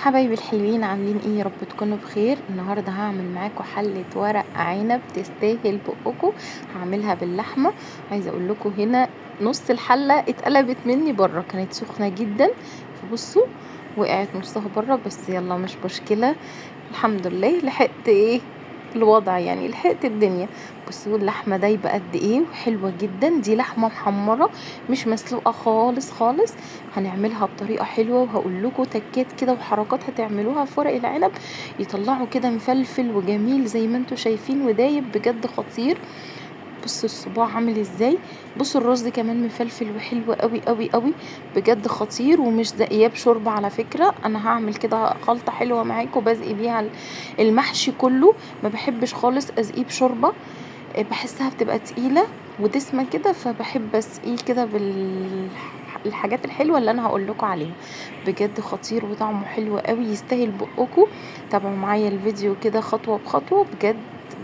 حبايبي الحلوين، عاملين ايه؟ يا رب تكونوا بخير. النهارده هعمل معاكم حله ورق عنب تستاهل بقكم، هعملها باللحمه. عايزه اقول لكم هنا نص الحلة اتقلبت مني بره، كانت سخنة جدا، فبصوا وقعت نصها بره، بس يلا مش مشكلة، الحمد لله لحقت ايه الوضع، يعني لحقت الدنيا. بصوا اللحمة دايبه قد ايه وحلوه جدا، دي لحمه محمرة مش مسلوقة خالص خالص. هنعملها بطريقة حلوة وهقول لكم تكات كده وحركات هتعملوها في ورق العنب يطلعوا كده مفلفل وجميل زي ما انتم شايفين ودايب بجد خطير. بصوا الصباع عامل ازاي، بصوا الرز كمان مفلفل وحلو قوي قوي قوي بجد خطير، ومش زقياه بشوربه على فكرة. انا هعمل كده خلطه حلوة معاكم بزقي بيها المحشي كله، ما بحبش خالص ازقيه بشوربه، بحسها بتبقى تقيلة ودسمه كده، فبحب اسقيه كده بالحاجات الحلوة اللي انا هقول لكم عليها. بجد خطير وطعمه حلو قوي، يستاهل بقكم. تابعوا معايا الفيديو كده خطوة بخطوة، بجد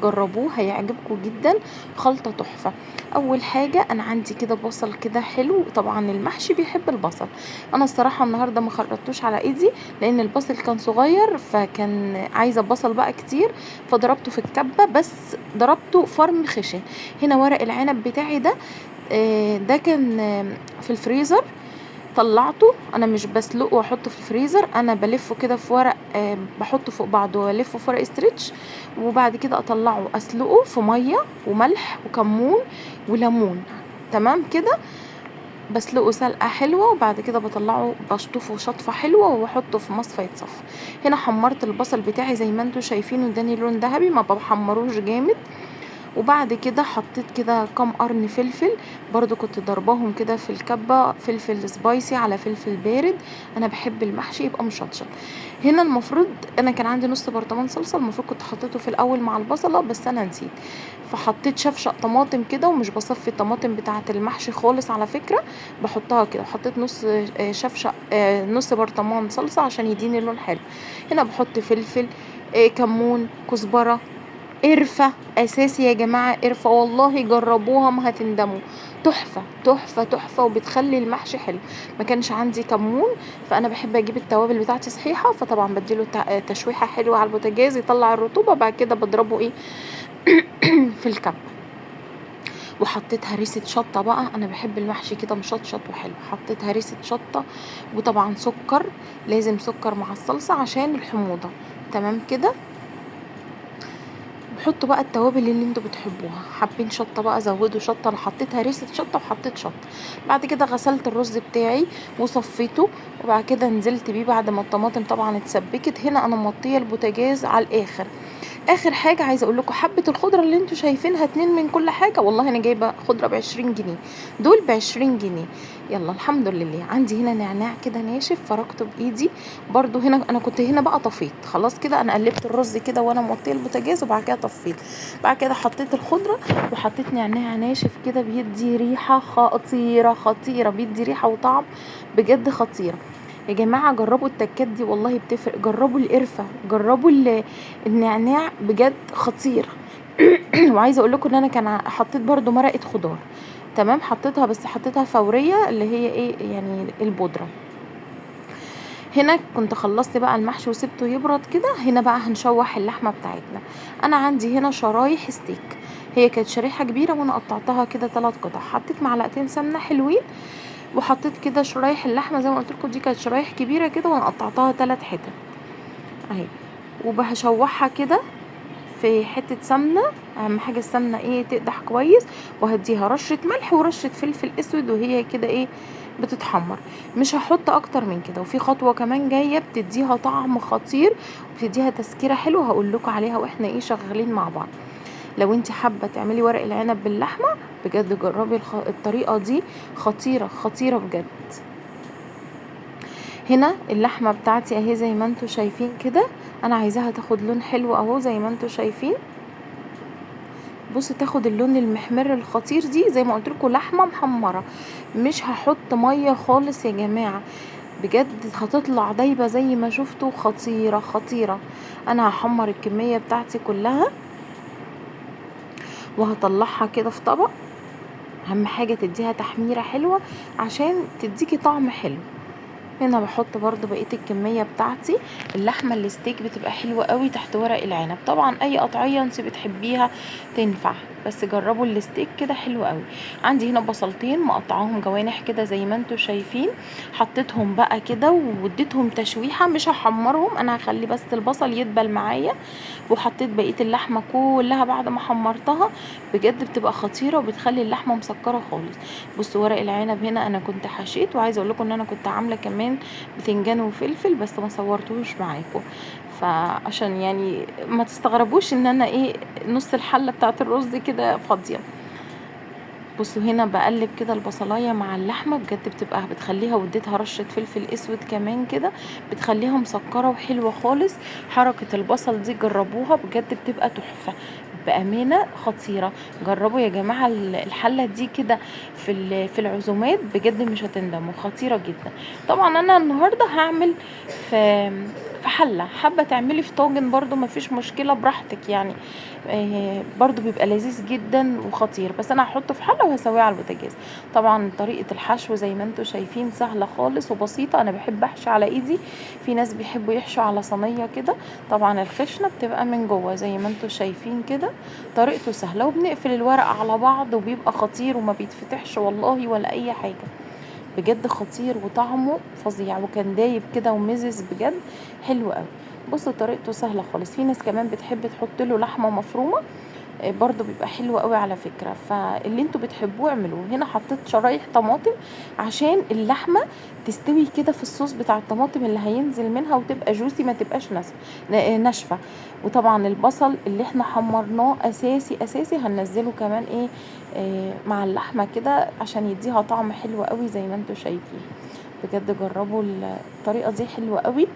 جربوه هيعجبكم جدا، خلطه تحفة. اول حاجة انا عندي كده بصل كده حلو، طبعا المحشي بيحب البصل. انا الصراحة النهارده ما خرطتوش على ايدي لان البصل كان صغير، فكان عايزه بصل بقى كتير، فضربته في الكبه، بس ضربته فرم خشن. هنا ورق العنب بتاعي ده، ده كان في الفريزر، طلعته. انا مش بسلقه واحطه في الفريزر، انا بلفه كده في ورق، بحطه فوق بعضه والفه في ورق استرتش، وبعد كده اطلعه اسلقه في مية وملح وكمون وليمون، تمام كده. بسلقه سلقه حلوة، وبعد كده بطلعه بشطفه شطفه حلوة واحطه في مصفى يتصفى. هنا حمرت البصل بتاعي زي ما انتم شايفين، اداني لون ذهبي، ما بحمروش جامد. وبعد كده حطيت كده كام قرن فلفل، برضو كنت ضرباهم كده في الكبة، فلفل سبايسي على فلفل بارد، انا بحب المحشي يبقى مشطشط. هنا المفروض انا كان عندي نص برطمان صلصة، المفروض كنت حطيته في الاول مع البصلة، بس انا نسيت، فحطيت شفشق طماطم كده، ومش بصفي الطماطم بتاعة المحشي خالص على فكرة، بحطها كده. وحطيت نص شفشق، نص برطمان صلصة عشان يديني لون حلو. هنا بحط فلفل، كمون، كزبرة، قرفة اساسي يا جماعة، قرفة والله جربوها ما هتندموا، تحفة تحفة تحفة، وبتخلي المحشي حلو. ما كانش عندي كمون، فانا بحب اجيب التوابل بتاعتي صحيحة، فطبعا بديله تشويحة حلوة على البوتاجاز يطلع الرطوبة، بعد كده بضربه ايه في الكب. وحطيت هريسة شطة بقى، انا بحب المحشي كده مشطشط وحلو، حطيت هريسة شطة، وطبعا سكر، لازم سكر مع الصلصة عشان الحموضة، تمام كده. حطوا بقى التوابل اللي انتوا بتحبوها، حابين شطه بقى زودوا شطه، انا حطيت هريسه شطه وحطيت شطه. بعد كده غسلت الرز بتاعي وصفيته، وبعد كده نزلت بيه بعد ما الطماطم طبعا اتسبكت. هنا انا موطيه البوتاجاز على الاخر. اخر حاجة عايزه اقول لكم، حبه الخضرة اللي انتوا شايفينها 2 من كل حاجة، والله انا جايبه خضرة ب20 جنيه، دول ب20 جنيه، يلا الحمد لله. عندي هنا نعناع كده ناشف فركته بايدي برضو. هنا انا كنت هنا بقى طفيت خلاص كده، انا قلبت الرز كده وانا موطيه البوتاجاز، وبعد كده طفيت. بعد كده حطيت الخضرة وحطيت نعناع ناشف كده، بيدي ريحه خطيرة خطيرة، بيدي ريحه وطعم بجد خطيرة. يا جماعة جربوا التكات دي والله بتفرق، جربوا القرفه، جربوا النعناع بجد خطير. وعايزه اقول لكم ان انا كان حطيت برضو مرقه خضار، تمام، حطيتها بس حطيتها فورية اللي هي ايه يعني البودره. هنا كنت خلصت بقى المحشي وسبته يبرد كده. هنا بقى هنشوح اللحمة بتاعتنا. انا عندي هنا شرايح ستيك، هي كانت شريحة كبيرة وانا قطعتها كده 3 قطع. حطيت معلقتين سمنه حلوين، وحطيت كده شرايح اللحمة زي ما قلت لكم، دي كانت شرايح كبيرة كده وانا قطعتها 3 حتت اهي، وبهشوحها كده في حتة سمنه. اهم حاجة السمنة ايه تقدح كويس، وهديها رشه ملح ورشه فلفل اسود، وهي كده ايه بتتحمر، مش هحط اكتر من كده. وفي خطوة كمان جاية بتديها طعم خطير وبتديها تسكيره حلوة، هقول لكم عليها واحنا ايه شغالين مع بعض. لو انت حابة تعملي ورق العنب باللحمه بجد جربي الطريقة دي، خطيرة خطيرة بجد. هنا اللحمة بتاعتي اهي زي ما انتم شايفين كده، انا عايزاها تاخد لون حلو اهو زي ما انتم شايفين. بصوا تاخد اللون المحمر الخطير دي، زي ما قلت لكم لحمه محمرة، مش هحط مية خالص يا جماعة، بجد هتطلع دايبه زي ما شفتوا، خطيرة خطيرة. انا هحمر الكمية بتاعتي كلها وهطلعها كده في طبق. اهم حاجة تديها تحميره حلوة عشان تديكي طعم حلو. هنا بحط برضو بقية الكمية بتاعتي. اللحمة الستيك بتبقى حلوة قوي تحت ورق العنب، طبعا اي قطعية انت بتحبيها تنفع، بس جربوا الستيك كده حلو قوي. عندي هنا بصلتين مقطعاهم جوانح كده زي ما انتم شايفين، حطيتهم بقى كده واديتهم تشويحه، مش هحمرهم انا، هخلي بس البصل يدبل معايا. وحطيت بقية اللحمة كلها بعد ما حمرتها، بجد بتبقى خطيرة وبتخلي اللحمة مسكره خالص. بصوا ورق العنب هنا انا كنت حشيت، وعايزه اقول لكم ان انا كنت عامله كمان بتنجان وفلفل بس ما صورتهوش معاكم، فعشان يعني ما تستغربوش ان انا ايه نص الحلة بتاعت الرز كده فاضية. بصوا هنا بقلب كده البصلايه مع اللحمة، بجد بتبقى بتخليها، واديتها رشه فلفل اسود كمان كده، بتخليها مسكره وحلوه خالص. حركة البصل دي جربوها بجد بتبقى تحفة بامانه، خطيرة. جربوا يا جماعة الحلة دي كده في العزومات، بجد مش هتندموا، خطيرة جدا. طبعا انا النهارده هعمل في حله، حابة تعملي في طاجن برده مفيش مشكلة، براحتك يعني، برده بيبقى لذيذ جدا وخطير، بس انا هحطه في حله وهسويه على البوتاجاز. طبعا طريقه الحشو زي ما انتم شايفين سهلة خالص وبسيطة، انا بحب احشي على ايدي، في ناس بيحبوا يحشوا على صينية كده. طبعا الخشنة بتبقى من جوه زي ما انتم شايفين كده، طريقته سهلة، وبنقفل الورق على بعض وبيبقى خطير وما بيتفتحش والله ولا اي حاجة، بجد خطير وطعمه فظيع، وكان دايب كده ومزز بجد حلو قوي. بصوا طريقته سهلة خالص. في ناس كمان بتحب تحط له لحمه مفرومه، برضو بيبقى حلو قوي على فكرة، فاللي انتوا بتحبوه اعملوه. هنا حطيت شرايح طماطم عشان اللحمة تستوي كده في الصوص بتاع الطماطم اللي هينزل منها، وتبقى جوسي ما تبقاش ناشفة. وطبعا البصل اللي احنا حمرناه اساسي اساسي هننزله كمان ايه مع اللحمة كده عشان يديها طعم حلو قوي زي ما انتوا شايفين. بجد جربوا الطريقة دي حلوة قوي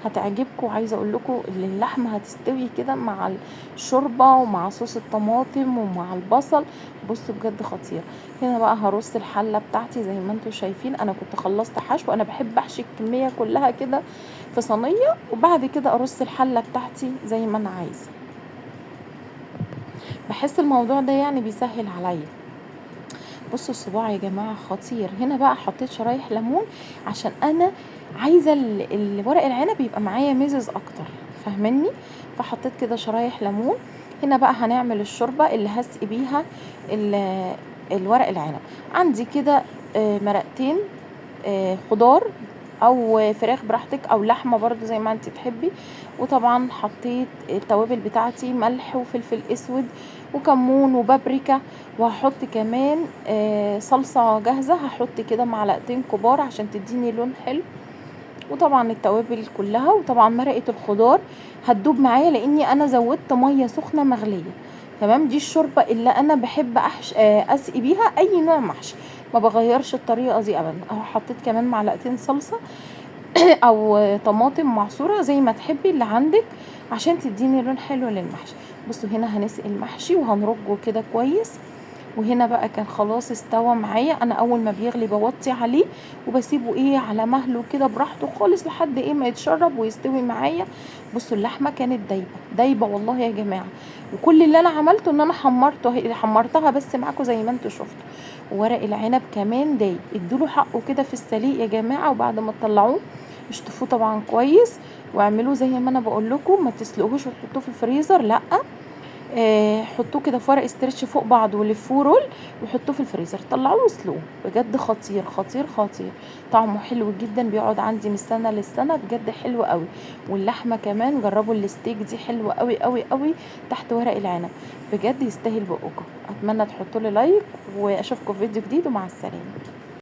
هتعجبكم. عايزه اقول لكم ان اللحمة هتستوي كده مع الشوربة ومع صوص الطماطم ومع البصل، بصوا بجد خطير. هنا بقى هرص الحلة بتاعتي زي ما انتوا شايفين. انا كنت خلصت حشو، انا بحب احشي الكمية كلها كده في صينية، وبعد كده ارص الحلة بتاعتي زي ما انا عايزه. بحس الموضوع ده يعني بيسهل عليا. بصوا الصباع يا جماعة خطير. هنا بقى حطيت شرايح ليمون عشان انا عايزه الورق العنب يبقى معايا مزز اكتر، فاهماني؟ فحطيت كده شرايح ليمون. هنا بقى هنعمل الشوربة اللي هسقي بيها الورق العنب. عندي كده مرقتين خضار او فراخ براحتك، او لحمه برضو زي ما انت تحبي. وطبعا حطيت التوابل بتاعتي، ملح وفلفل اسود وكمون وبابريكا، وهحط كمان صلصه جاهزة، هحط كده معلقتين كبار عشان تديني لون حلو. وطبعا التوابل كلها، وطبعا مرقه الخضار هتدوب معايا لاني انا زودت مية سخنة مغليه. تمام، دي الشوربة اللي انا بحب اسقي بيها اي نوع محشي، ما بغيرش الطريقة دي ابدا. اهو حطيت كمان معلقتين صلصه او طماطم معصوره زي ما تحبي اللي عندك عشان تديني لون حلو للمحشي. بصوا هنا هنسقي المحشي وهنرجه كده كويس. وهنا بقى كان خلاص استوى معايا. انا اول ما بيغلي بوطي عليه وبسيبه ايه على مهله كده براحته خالص لحد ايه ما يتشرب ويستوي معايا. بصوا اللحمة كانت دايبه دايبه والله يا جماعة، وكل اللي انا عملته ان انا حمرته، حمرتها بس معاكم زي ما انتوا شفتوا. وورق العنب كمان دايب، ادوله حقه كده في السليق يا جماعة، وبعد ما تطلعوه اشطفوه طبعا كويس واعملوه زي ما انا بقول لكم، ما تسلقوهوش وتحطوه في الفريزر، لا حطوه كده في ورق stretch فوق بعض ولفوه roll وحطوه في الفريزر، طلعوه وسلوه. بجد خطير خطير خطير، طعمه حلو جدا، بيقعد عندي من السنة للسنة، بجد حلو قوي. واللحمة كمان جربوا الستيك دي حلوة قوي قوي قوي تحت ورق العنب، بجد يستاهل بقكم. اتمنى تحطوا لي like، واشوفكم في فيديو جديد، ومع السلامة.